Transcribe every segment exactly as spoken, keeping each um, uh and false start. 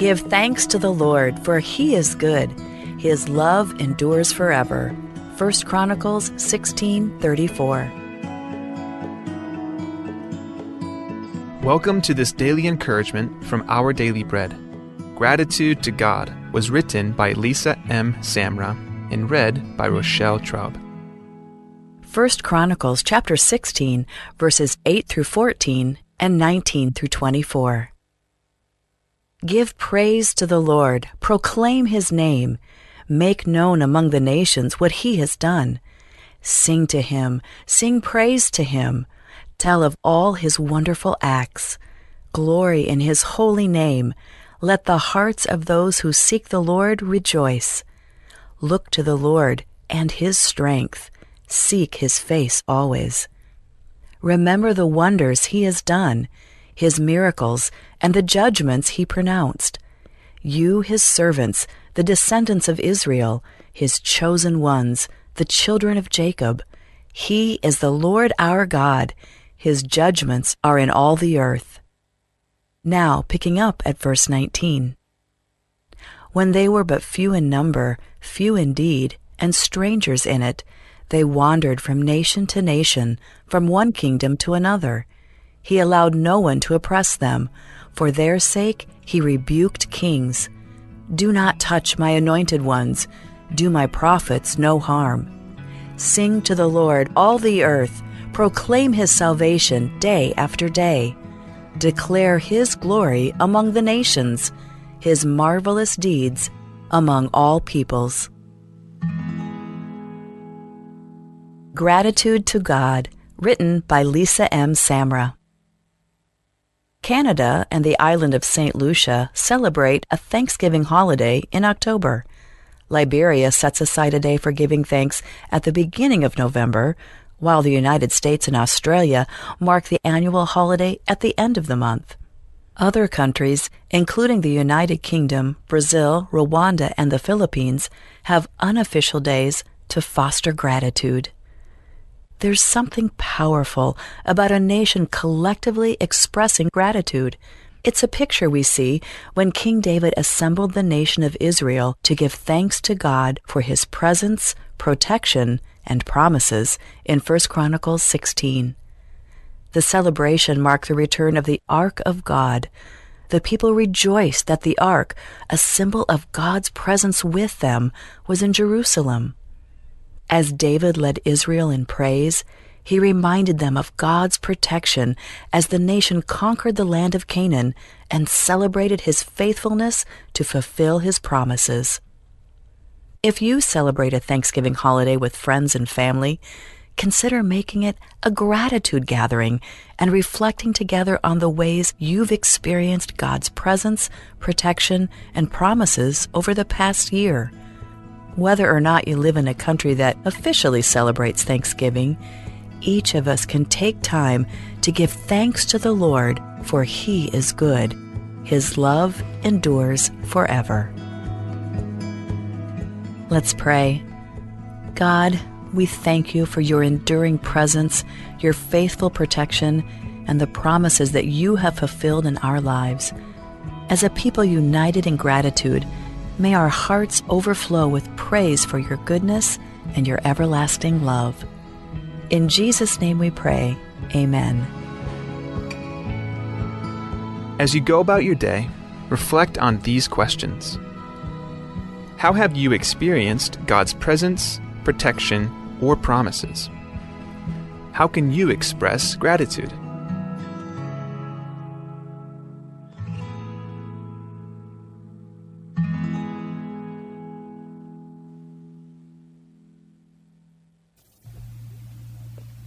Give thanks to the Lord, for he is good. His love endures forever. First Chronicles sixteen thirty-four. Welcome to this daily encouragement from Our Daily Bread. Gratitude to God was written by Lisa M. Samra and read by Rochelle Traub. First Chronicles chapter sixteen, verses eight through fourteen and nineteen through twenty-four. Give praise to the Lord, proclaim his name, make known among the nations what he has done. Sing to him, sing praise to him, tell of all his wonderful acts. Glory in his holy name. Let the hearts of those who seek the Lord rejoice. Look to the Lord and his strength. Seek his face always. Remember the wonders he has done, his miracles, and the judgments he pronounced. You, his servants, the descendants of Israel, his chosen ones, the children of Jacob. He is the Lord our God. His judgments are in all the earth. Now, picking up at verse nineteen. When they were but few in number, few indeed, and strangers in it, they wandered from nation to nation, from one kingdom to another. He allowed no one to oppress them. For their sake he rebuked kings. "Do not touch my anointed ones. Do my prophets no harm." Sing to the Lord, all the earth. Proclaim his salvation day after day. Declare his glory among the nations, his marvelous deeds among all peoples. Gratitude to God, written by Lisa M. Samra. Canada and the island of Saint Lucia celebrate a Thanksgiving holiday in October. Liberia sets aside a day for giving thanks at the beginning of November, while the United States and Australia mark the annual holiday at the end of the month. Other countries, including the United Kingdom, Brazil, Rwanda, and the Philippines, have unofficial days to foster gratitude. There's something powerful about a nation collectively expressing gratitude. It's a picture we see when King David assembled the nation of Israel to give thanks to God for his presence, protection, and promises in First Chronicles sixteen. The celebration marked the return of the Ark of God. The people rejoiced that the Ark, a symbol of God's presence with them, was in Jerusalem. As David led Israel in praise, he reminded them of God's protection as the nation conquered the land of Canaan and celebrated his faithfulness to fulfill his promises. If you celebrate a Thanksgiving holiday with friends and family, consider making it a gratitude gathering and reflecting together on the ways you've experienced God's presence, protection, and promises over the past year. Whether or not you live in a country that officially celebrates Thanksgiving, each of us can take time to give thanks to the Lord, for he is good. His love endures forever. Let's pray. God, we thank you for your enduring presence, your faithful protection, and the promises that you have fulfilled in our lives. As a people united in gratitude, may our hearts overflow with praise for your goodness and your everlasting love. In Jesus' name we pray. Amen. As you go about your day, reflect on these questions. How have you experienced God's presence, protection, or promises? How can you express gratitude?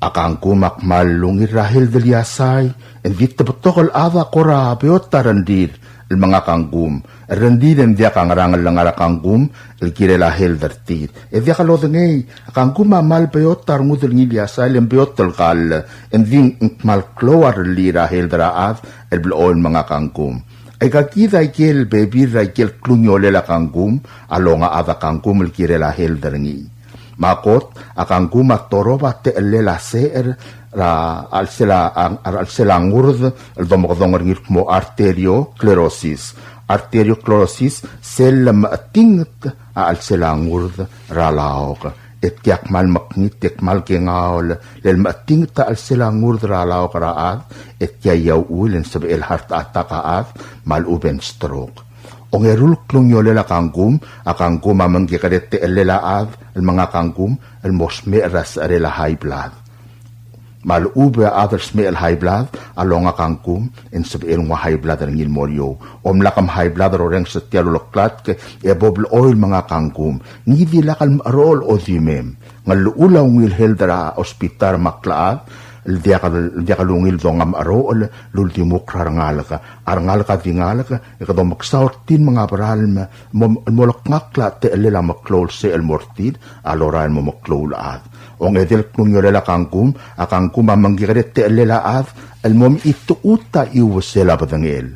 A kangkum a kmal ungil er a health el iasai, e ng di te betok el chad a kora beot a rengrir el menga kangkum. Rengrir e ng diak a ngerang el ngar er a kangkum el kirel a health er tir. E diak lodengei, a kangkum a kmal beot a rengud el ngii el iasai, e ng beot el kall, e ng di ng kmal klou a rellii er a health er a chad el blechoel el menga kangkum. Aika kid a ikel bebil er a ikel klungiolel a kangkum a longa a chad a kangkum el kirel a health er ngii. Me a kot, a kangkum a torob a techellel a secher er a chelsel a, a, a chelsel a ngurd el domekedong er ngii el kmo arteriosclerosis. Arteriosclerosis, sel lemechetinget a chelsel a ngurd er a laok. E tia kmal mekngit e kmal kengaol, le lemechetinget a chelsel a ngurd er a laok er a chad, e tia a uchul e ng sebechel heart attack a chad, me a lechub e ng stroke. Ongeru el klungiolel a kangkum, a kangkum a mengkekerei a techellel a chad el menga kangkum el mo smecher er a secherel a high blood. Me a lechub e a chad el smecher el high blood a longa kangkum, e ng sebechel nguu a high blood er ngii el mo er eou. Omlak em high blood er a orrenges er tia el uleklatk, e bo blechoel menga kangkum. Ngii di lak el mecherocher el odimem. Ng llechul a ungil health er a hospital me a klechad el diak el, diak el ungil donga mecherocher el uldimukl er a rengalek. A rengalek a di ngalek, e kede omeksau er tir me ng a beralm, mo, mo lekngakl a techellel a meklou el secher el mo er tir a lorael el mo meklou el chad. Ongedei el klungiolel a kangkum, a kangkum a mengkekerei a techellel a chad el mo mechitechut a chiuesel a bedengel.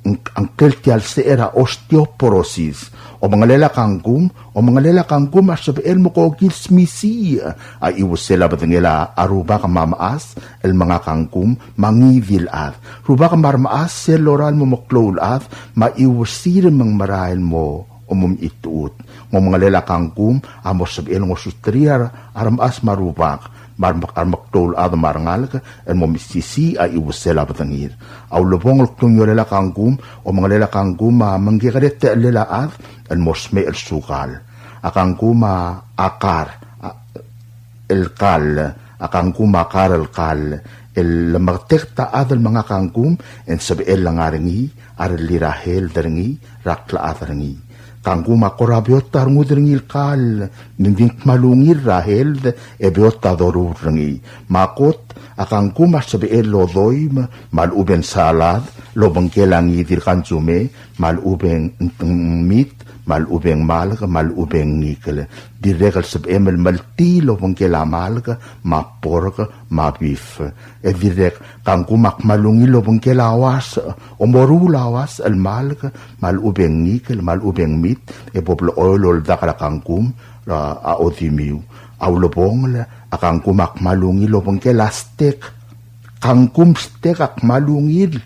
Ng, ngklel tia el secher a osteoporosis. Omengelel a kangkum, omengelel a kangkum a sebechel mo kokil smisichii a chiuesel a bedengel a rubak me a mechas el menga kangkum, me a ngii di el chad. Rubak me a remechas sel lorael el mo meklou el chad, me a chiuesir me ng merael el mo mo mechitechut. Ng omengelel a kangkum a mo sebechel ngosuterir a remechas me a rubak, me a rem-, a remeklou el chad me a rengalek el mo mesisiich a chiuesel a bedengir. A ulebongel el klungiolel a kangkum, omengelel a kangkum a mengkekerei a techellel a chad el mo smecher el sukal. A kangkum a kar, a, el kall, a kangkum a kar el kall, el lemeketeket a chad el menga kangkum, e ng sebechel el ngar er ngii a rellii er a health er ngii, er a klechad er ngii. Kangkum a kora beot a rengud er ngii el kall, me ng di ng kmal ungil er a health, e beot a doruul er ngii. Me a kot, a kangkum a sebechel el odoim, me a lechub e ng salad, el obengkel a ngii di el kansume, me a lechub e ng mit, me a lechub e ng malk, me a lechub e ng ngikel. Dirrek el sebechem el meltii el obengkel a malk, me a pork, me a beef. E dirrek, kangkum a kmal ungil el obengkel a uasech, omoruul a uasech el malk, me a lechub e ng ngikel, me a lechub e ng mit, e bo blechoel oldak er a kangkum, er a, a odimiu. A ulebongel, a kangkum a kmal ungil el obengkel a steak. Kangkum steak a kmal ungil,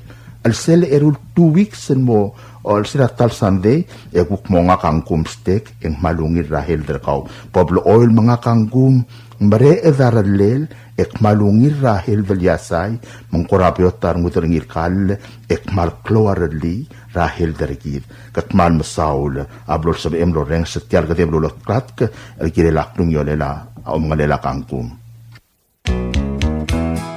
el sel eru el two weeks el mo, o el sel a ta el Sunday, e kuk mo menga kangkum steak, e ng kmal ungil er a health er kau. Bo blechoel menga kangkum, mereched a rellel, e kmal ungil er a health el iasai, me ng kora beot a rengud er ngii el kall, e kmal klou a rellii er a health er kid. Ke kmal mesaul, a blo lsebechem el orrenges er tia el kedeb el uleklatk, el kirel a klungiolel a omengelel a kangkum.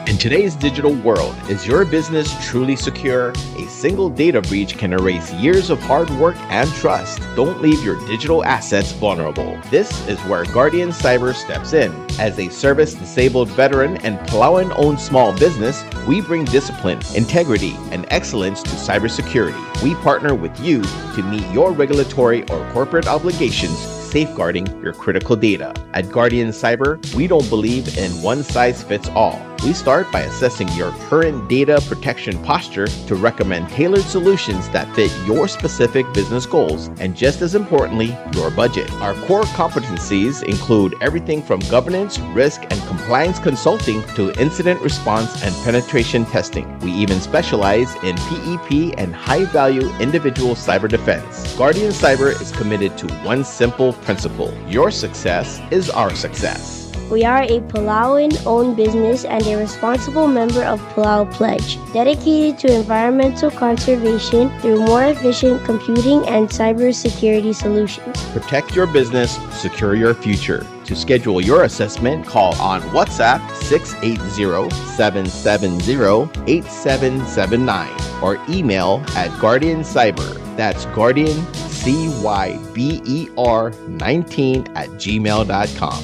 In today's digital world, is your business truly secure? A single data breach can erase years of hard work and trust. Don't leave your digital assets vulnerable. This is where Guardian Cyber steps in. As a service-disabled veteran and Palauan-owned small business, we bring discipline, integrity, and excellence to cybersecurity. We partner with you to meet your regulatory or corporate obligations, safeguarding your critical data. At Guardian Cyber, we don't believe in one size fits all. We start by assessing your current data protection posture to recommend tailored solutions that fit your specific business goals and, just as importantly, your budget. Our core competencies include everything from governance, risk, and compliance consulting to incident response and penetration testing. We even specialize in P E P and high-value individual cyber defense. Guardian Cyber is committed to one simple principle: your success is our success. We are a Palauan-owned business and a responsible member of Palau Pledge, dedicated to environmental conservation through more efficient computing and cybersecurity solutions. Protect your business, secure your future. To schedule your assessment, call on WhatsApp six eight zero, seven seven zero, eight seven seven nine or email at Guardian Cyber. That's Guardian C Y B E R nineteen at gmail dot com.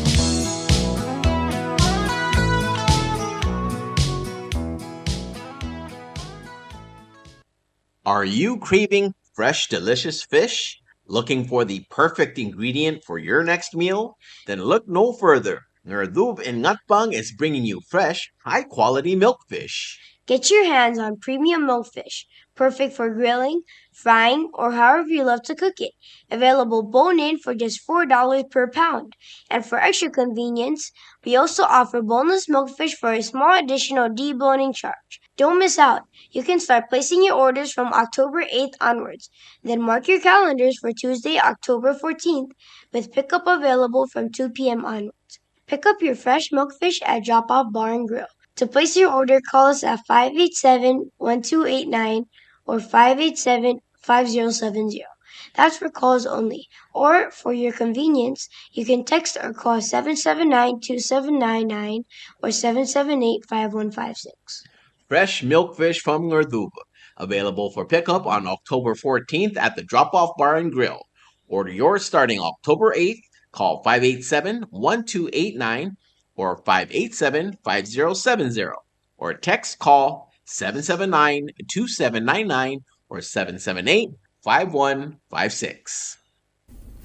Are you craving fresh, delicious fish? Looking for the perfect ingredient for your next meal? Then look no further. Ngerdub in Ngatpang is bringing you fresh, high-quality milkfish. Get your hands on premium milkfish, perfect for grilling, frying, or however you love to cook it. Available bone-in for just four dollars per pound. And for extra convenience, we also offer boneless milkfish for a small additional deboning charge. Don't miss out. You can start placing your orders from October eighth onwards. Then mark your calendars for Tuesday, October fourteenth, with pickup available from two p.m. onwards. Pick up your fresh milkfish at Drop Off Bar and Grill. To place your order, call us at five eight seven, one two eight nine or five eight seven, five zero seven zero. That's for calls only. Or, for your convenience, you can text or call seven seven nine, two seven nine nine or seven seven eight, five one five six. Fresh milkfish from Ngerdub, available for pickup on October fourteenth at the Drop Off Bar and Grill. Order yours starting October eighth. Call five eight seven, one two eight nine or five eight seven, five zero seven zero, or text call seven seven nine, two seven nine nine or seven seven eight, five one five six.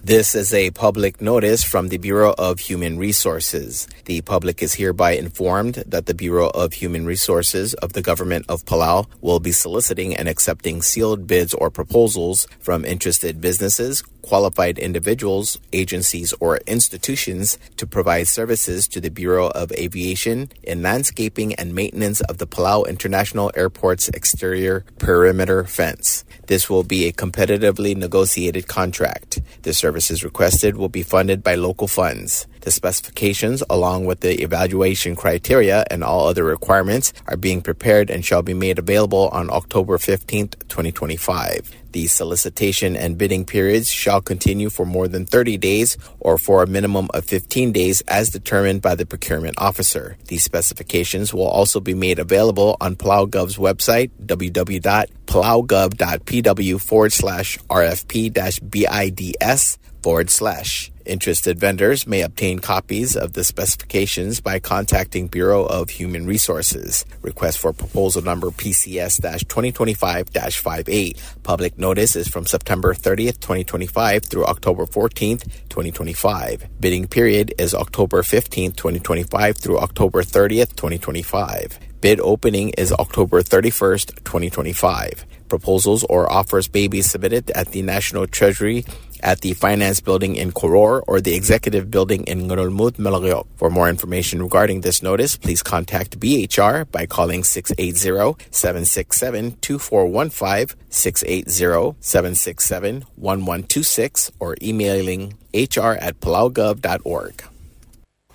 This is a public notice from the Bureau of Human Resources. The public is hereby informed that the Bureau of Human Resources of the Government of Palau will be soliciting and accepting sealed bids or proposals from interested businesses, qualified individuals, agencies, or institutions to provide services to the Bureau of Aviation in landscaping and maintenance of the Palau International Airport's exterior perimeter fence. This will be a competitively negotiated contract. The services requested will be funded by local funds. The specifications, along with the evaluation criteria and all other requirements, are being prepared and shall be made available on October fifteenth, twenty twenty-five. The solicitation and bidding periods shall continue for more than thirty days or for a minimum of fifteen days as determined by the procurement officer. These specifications will also be made available on PalauGov's website, www.palaugov.pw forward slash RFP dash BIDS forward slash. Interested vendors may obtain copies of the specifications by contacting Bureau of Human Resources. Request for proposal number P C S dash twenty twenty-five dash five eight. Public notice is from September thirtieth, twenty twenty-five through October fourteenth, twenty twenty-five. Bidding period is October fifteenth, twenty twenty-five through October thirtieth, twenty twenty-five. Bid opening is October thirty-first, twenty twenty-five. Proposals or offers may be submitted at the National Treasury at the Finance Building in Koror or the Executive Building in Ngerulmud, Melekeok. For more information regarding this notice, please contact B H R by calling six eight zero, seven six seven, two four one five, six eight zero, seven six seven, one one two six, or emailing H R at palaugov dot org.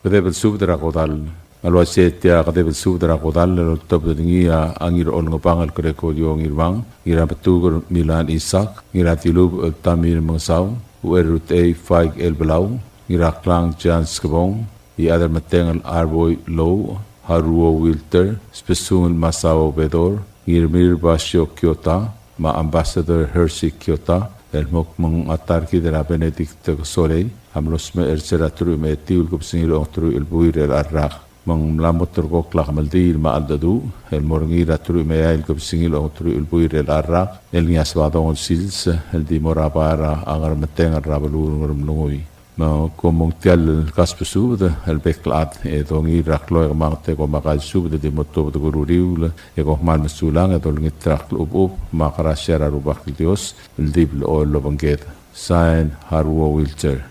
Kedeb el subed er a kodall. A le uaisei e tia kedeb el subed er a kodall el oltobed er ngii a Ngirolngebangel Gregorio Ngirmang, Ngirametuker Milan Isaac, Ngiradilubech Tamir Mengesau, Ucherutechei Faik Elbelau, Ngiraklang Jan Skebong, Iechad er a Metengel Arboi Lou, Haruo Wilter, Spesungel Masao Bedor, Ngirmir Basio Kiota, me a Ambassador Hersey Kiota, el mo kmo ng a ta er kid er a Benedict Kesolei a mlo smecher er se er a teruich me a etiu el kebesengil a ongeteruich el buil er chelecha el rak. Me ng mla mo terrekokl a kemeldiil me a cheldecheduch el mo er ngii er a teruich me a eai el kebesengil a ongeteruich el buil er chelecha el rak el ngii a Sebadong el sils el di mo er a bai er a Ngermetengel er a beluu er a Ngeremlengui. Me kom mong tia el kasbesubed el bek el chad e dongiil er a klou e kemanget e kom a kaisubed el di mo tuobed er a uriul e kom kmal mesulang e dolengit er a klechubechub me a krasia er a Rubak el Dios el di blechoel el obengked. Sain, Haruo Wiltshire.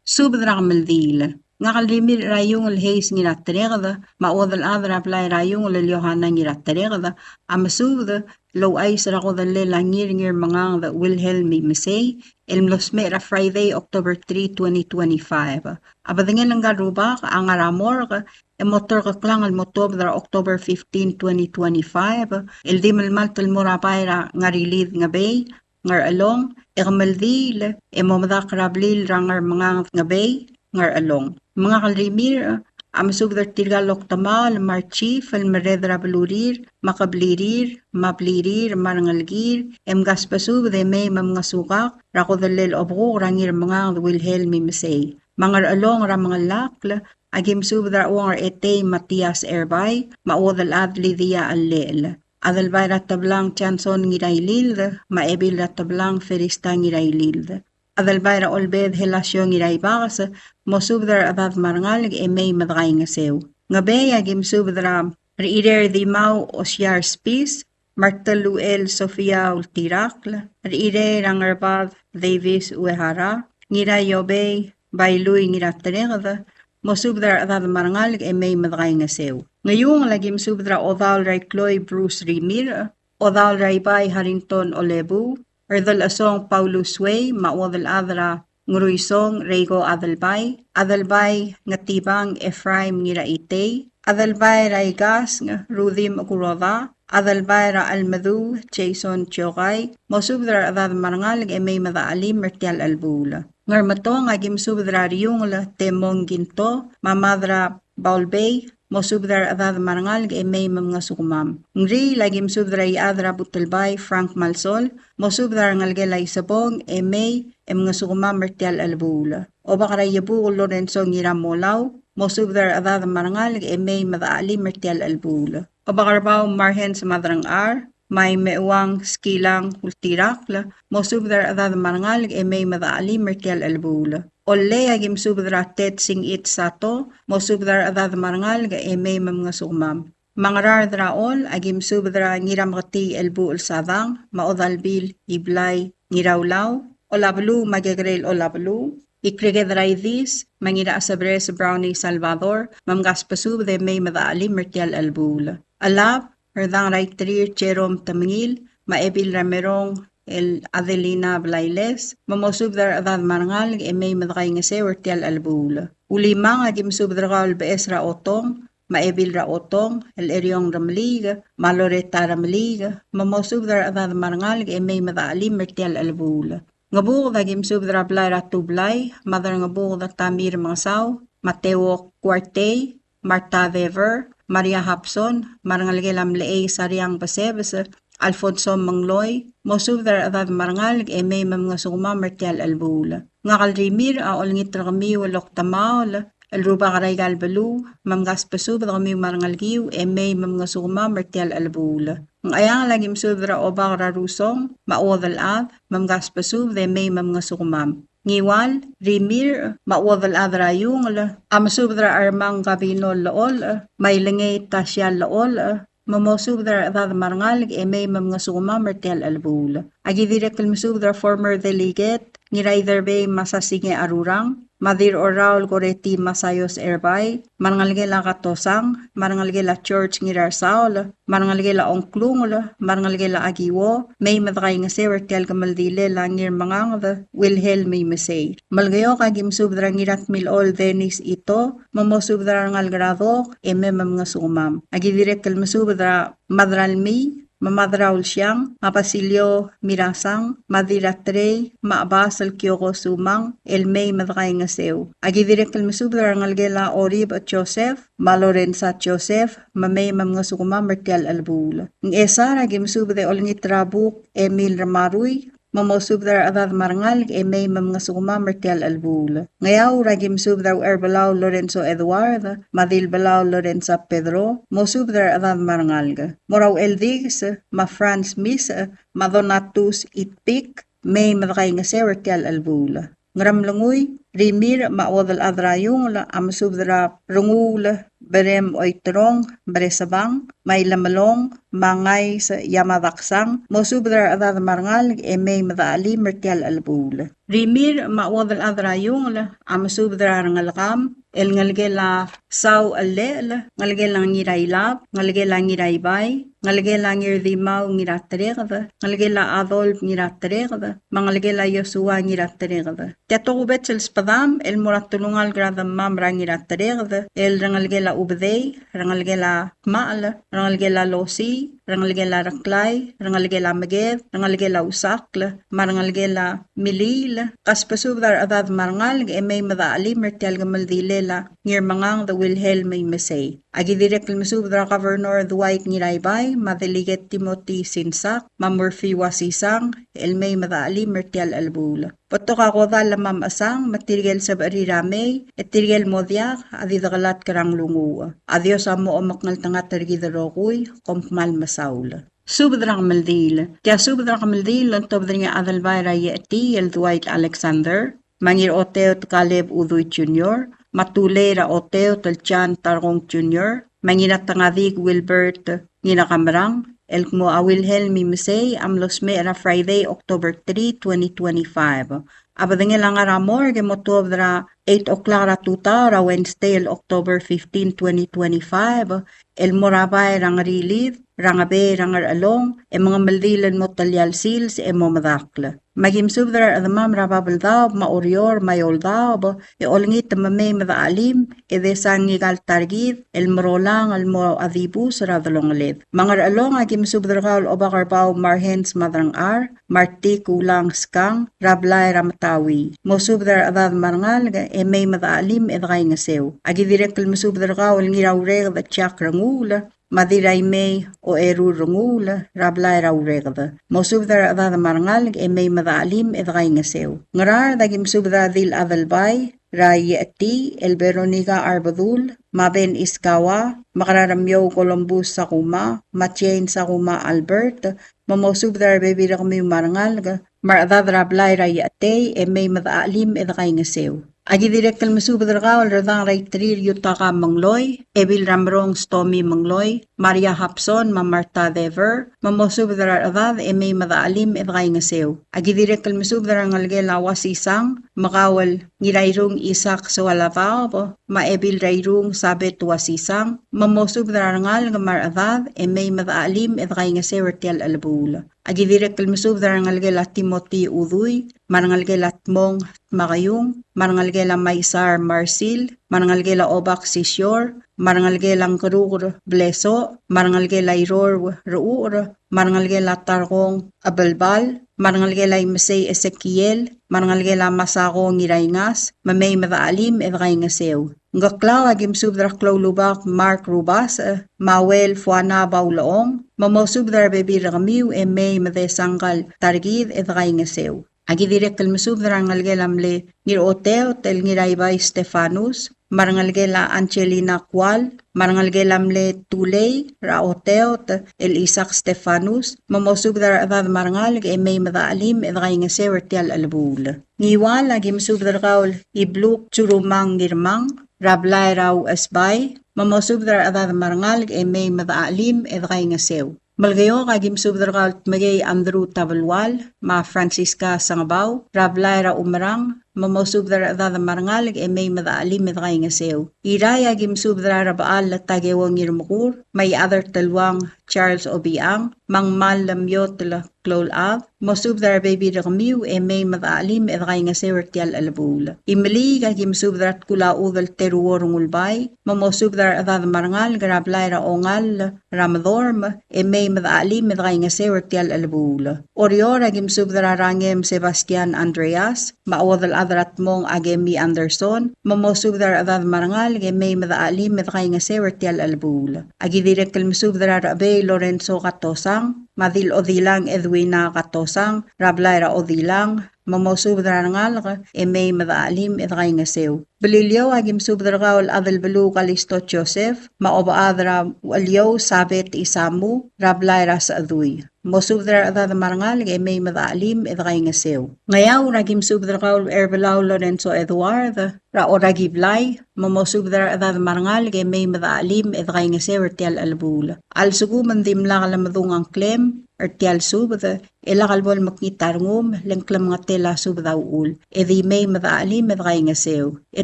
Subed er a kemeldiil. Ngak el Rimirch er a Iungel Heis Ngiratereked, me a chuodel chad er a blai er a Iungel el Yohana Ngiratereked, a mesubed el ouchais er a kodellel a Ngir Ngirmenganged Wilhelm Imesei, el mlo smecher er a Friday, October three, twenty twenty-five. A bedengel ngka el rubak a ngar er a morgue, e mo terkeklang el mo tuobed er a October fifteen, twenty twenty-five, el di melemalt el mo er a bai er a Ngerilid Ngebei, Ngerchelong, e kemeldiil, e mo medakl er a blil er a Ngermenganged Ngebei, Ngerchelong. Me ngak el Rimirch a mesubed er tirka el oktemaol me a rechief el merreder er a belurir, me a keblirir, me a blirir, me a rengelekir, e mkasbesubed e mei me mngesukak er a kodellel obekuk er a Ngirmenganged Wilhelm Imesei. Me a Ngerchelong er a Mengelakl, a ki mesubed er a Uong er a Etei Matias Erbai, me a chuodel chad Lydia Allel. Adelbai er a Teblang Johnson Ngirailild, me a Ebil er a Teblang Ferista Ngirailild. Adelbai er a Olbed Helasio Ngiraibakes, mosubed er a rechedad me a rengalek e mei me dekaingeseu. Ngebei a ki mesubed er a Rechirer Dimau Osiar Spis, Martel Uchel Sofia Ultirakl, Rechirei er a Ngerbad Davis Uehara, Ngiraiobei Bailui Ngiratereked, mosubed er a rechedad me a rengalek e mei me dekaingeseu. Ngeiungel a ki mesubed er a Odaol er a Ikloi Bruce Rimirch, Odaol er a Ibai Harrington Olebu, Erdelchesong Paulus Wei, me a Uodelchad er a Ngeruisong Reiko Adelbai, Adelbai Ngetibang Ephraim Ngiraitei, Adelbai er a Ikasng Rudim Kuroda, Adelbai er a Chelmeduu Jason Chiokai, mosubed er a rechedad me a rengalek e mei me dechelim er tia el chelebuul. Ngermetong a ki mesubed er a Riungel Temong Kinto, me a Mad er a Baulbei, mosubed er a rechedad me a rengalek e mei me mngesukemam. Ngriil a ki mesubed er a Ichad er a Butelbai Frank Malsol, mosubed er a rengelekel a Isebong e mei e mngesukemam er tia el chelebuul. Obak er a Iebukel Lorenzo Ngiramolau, mosubed er a rechedad me a rengalek e mei me dechelim er tia el chelebuul. Obak er a Bau Marhens Madrangchar, me a Imeuang Skilang Ultirakl, mosubed er a rechedad me a rengalek e mei me dechelim er tia el chelebuul. Ollei a ki mesubed er a Ted Singit Sato, mosubed er a rechedad me a rengalek e mei me mngesukemam. Me a Ngaraard er a Chol a ki mesubed er a Ngirameketii Elbuchel Sadang, me a Odalbil Iblai Ngiraulau, Olabeluu me a Kekerel Olabeluu, Ikreked er a Idis, me a Ngirachesebres Brownie Salvador, me mkasbesubed e mei me dechelim er tia el chelebuul. Chelab, Erdang er a Iterir Jerome Temengil, me a Ebil er a Merong el Adelina Blailes, me mosubed er a rechedad me a rengalek e mei me dekaingeseu er tia el chelebuul. Ulimang a ki mesubed er kau el Beches er a Otong, me a Ebil er a Otong, el Eriong Remeliik, me a Loreta Remeliik, me mosubed er a rechedad me a rengalek e mei me dechelim er tia el chelebuul. Ngebuked a ki mesubed er a blai er a Tublai, Mad er a Ngebuked Tamir Mengesau, me a Teuok Kuartei, Martha Dever, Maria Hapson, me a rengelekel a Mlechei Sariang Besebes, Alfonso Mengloi, mosubed er a rechedad me a rengalek e mei me mngesukemam er tia el chelebuul. Ngak el Rimirch a olengit er kemiu el oktemaol el rubak er aika el beluu, me mkasbesubed kemiu me a rengelekiu e mei me mngesukemam er tia el chelebuul. Ngcheangel a ki mesubed er a Obak er a Rusong, me a Uodelchad, me mkasbesubed e mei me mngesukemam. Ngiwal, Rimirch, me a Uodelchad er a Iungel, a mesubed er a Armang Gabino Llecholch, me a Ilengei Tasia Llecholch, me mosubed er a rechedad me a rengalek e mei me mngesukemam er tia el chelebuul. A ki dirrek el mesubed er a former delegate, Ngiraiderbei Masasinge Arurang, me a Dirrorraol Goreti Masaios Erbai, me a rengelekel a Katosang, me a rengelekel a George Ngirarsaol, me a rengelekel a Ongklungel, me a rengelekel a Akiwo, mei me dekaingeseu er tia el kemeldilel a Ngirmenganged Wilhelm Imesei. Melekeok a ki mesubed er a Ngiratmilechol Dennis Ito, me mosubed er a rengalek er a Dok, e mei me mngesukemam. A ki dirrek el mesubed er a Mad er a Lmii, me a Mad er a Ulsiang, me a Basilio Mirasang, me a Dirratrei, me a Chebas el Kioko Sumang, el mei me dekaingeseu. A ki dirrek el mesubed er a rengelekel a Oribech Joseph, me a Lorenza Joseph, me mei me mngesukemam er tia el chelebuul. Ngchesar a ki mesubed e olengit er a Buk Emil Ramarui, me mosubed er a rechedad me a rengalek e mei me mngesukemam er tia el chelebuul. Ngeaur a ki mesubed er a Ucherbelau Lorenzo Edward, me a Dilbelau Lorenza Pedro, mosubed er a rechedad me a rengalek. Mo er a Ucheldikes, me a Franz Misech, me a Donatus Itpik, mei me dekaingeseu er tia el chelebuul. Ngeremlengui, Rimirch me a Uodelchad er a Iungel a mesubed er a Renguul Berem Oiterong, Beresebang, me a Ilemelong, me a Ngais Yamadaksang, mosubed er a rechedad me a rengalek e mei me dechelim er tia el chelebuul. Rimirch me a Uodelchad er a Iungel a mesubed er a rengelekam, el ngelekel a Sau Chelechel, ngelekel a Ngirailab, ngelekel a Ngiraibai, ngelekel a Ngirdimau Ngiratereked, ngelekel a Adolf Ngiratereked, me a ngelekel a Joshua Ngiratereked. Tia tokubets el sbedam el mo er a telungalek er a demam er a Ngiratereked, el rengelekel a Ubedei, rengelekel a Kmachel, rengelekel a Losii, rengelekel a Reklai, rengelekel a Meked, rengelekel a Usakl, me a rengelekel a Miliil, kasbesubed er a rechedad me a rengalek e mei me dechelim er tia el kemeldilel a Ngirmenganged Wilhelm Imesei. A ki dirrek el mesubed er a Governor Dwight Ngiraibai, me a Delegate Timothy Sinsak, me a Murphy Wasisang, el mei me dechelim er tia el chelebuul. Betok a kodall me a mechesang, me tirke el sebechir a mei, e tirke el mo diak, a di dekelatk er a nglunguuch. A Dios a mo omekngeltengat er kid el rokui, kom kmal mesaul. Subed er a kemeldiil. Tia subed er a kemeldiil el oltobed er ngii a Adelbai er a Iechetii el Dwight Alexander, me a Ngiraoteot Caleb Udui Junior, me a Tulei er a Oteot el John Tarkong Junior, me a Ngiratengadik Wilbert Ngirakemerang, el kmo a Wilhelm Imesei, a mlo smecher er a Friday, October three, twenty twenty-five. A bedengel a ngar er a morgue e mo tuobed er a eight o'clock er a tutau er a Wednesday el October fifteen, twenty twenty-five, el mo er a bai er a Ngerilid, er a Ngebei er a Ngerchelong, e mengemeldiil el mo telia el sils e mo medakl. Me aki mesubed er a rechedemam er a Babeldaob, me a Oreor, me a Eouldaob, e olengit me mei me dechelim, e desa ngika el ta er kid el merolang el mo a dibus er a delongeled. Me a Ngerchelong, aki mesubed er kau el Obakerbau Marhens Madrangchar, me a Retik Ulang Skang, er a blai er a Metaui. Mosubed er a rechedad me a rengalek, e mei me dechelim e dekaingeseu. Aki dirrek el mesubed er kau el Ngiraureked Jack Renguul, me a Dirraimei Oeru Renguul, er a blai er a Ureked. Mosubed er a rechedad me a rengalek, e mei me dechelim e dekaingeseu. Ngaraard, aki mesubed er a Dil Adelbai, er a Iechetii, el Veronica Arbedul, me a Ben Iskawa, me a Keraremiou Columbus Sakuma, me a Jane Sakuma Albert, me mosubed er a rebebil er kemiu me a rengalek, me a rechedad er a blai er a Iechetei, e mei me dechelim e dekaingeseu. Aki dirrek el mesubed er kau el Redang er a Iterir Yutaka Mengloi, Ebil er a Merong Stomi Mengloi, Maria Hapson, me a Martha Dever, me mosubed er a rechedad e mei me dechelim e dekaingeseu. Aki dirrek el mesubed er a rengelekel a Uasisang, me kau el Ngirairung Isaac Soaladaob, me a Ebil er a Irung Sabet Uasisang, me mosubed er a rengalek me a rechedad e mei me dechelim e dekaingeseu er tia el chelebuul. Aki dirrek el mesubed er a rengelekel a Timothy Udui, me a rengelekel a Tmong Tmakeiung, me a rengelekel a Maisar Marsil, me a rengelekel a Obak Sisior, me a rengelekel a Ngkeruker Blesoch, me a rengelekel a Iror Rechucher, me a rengelekel a Tarkong Abelbal, me a rengelekel a Imesei Ezekiel, me a rengelekel a Masako Ngiraingas, me mei me dechelim e dekaingeseu. Ngkeklau, aki mesubed er a Kloulubak Mark Rubasech, me a Uel Fuana Baulechong, me mosubed er a rebebil er kemiu e mei me desa ngka el ta er kid e dekaingeseu. Aki dirrek el mesubed er a rengelekel a mle Ngiroteot el Ngiraibai Stefanus, me a rengelekel a Angelina Kual, me a rengelekel a mle Tulei er a Oteot el Isaac Stefanus, me mosubed er a rechedad me a rengalek e mei me dechelim e dekaingeseu er tia el chelebuul. Ngiwal, aki mesubed er kau el Ibluk Churumang Ngirmang, er a blai er a Uchesbai, me mosubed er a rechedad me a rengalek e mei me dechelim e dekaingeseu. Melekeok, aki mesubed er kau el Tmekei Andrew Tabelual, me a Francisca Sengebau, er a blai er a Umerang, me mosubed er a rechedad me a rengalek e mei me dechelim e dekaingeseu. Irrai, aki mesubed er a Rebechall Takeo Ngirmekur, me a Iechad er Teluang Charles Obichang, me a Ngmal Lemiot el Kloulchad, mosubed er a rebebil er kemiu e mei me dechelim e dekaingeseu er tia el chelebuul. Imeliik, aki mesubed er a Tkulachudel Teruo Rengulbai, me mosubed er a rechedad me a rengalek er a blai er a Ongall er a Medorm, e mei me dechelim e dekaingeseu er tia el chelebuul. Oreor, aki mesubed er a Rangem Sebastian Andreas, me a Uodelchad er a Tmong Akemi Anderson, me mosubed er a rechedad me a rengalek e mei me dechelim e dekaingeseu er tia el chelebuul. Aki dirrek el mesubed er a Rechebei Lorenzo Katosang, me a Dil Odilang Edwina Katosang, er a blai er a Odilang, me mosubed er a rengalek e mei me dechelim e dekaingeseu. Beliliou, aki mesubed er kau el Adelbeluu Kalisto Joseph, me a Obechad er a Ucheliou Sabet Isamu, er a blai er a Sechedui. Mosubed er a rechedad me a rengalek e mei me dechelim e dekaingeseu. Ngeaur, aki mesubed er kau el Erbelau Lorenzo Edward, er a Orakiblai, me mosubed er a rechedad me a rengalek e mei me dechelim e dekaingeseu er tia el chelebuul. A lsekum e ng dimlak lemedung a ngklem er tia el subed, e lak el bo lemekngit a rengum, le ng klemengetel a subed a uchul, e di mei me dechelim e dekaingeseu. E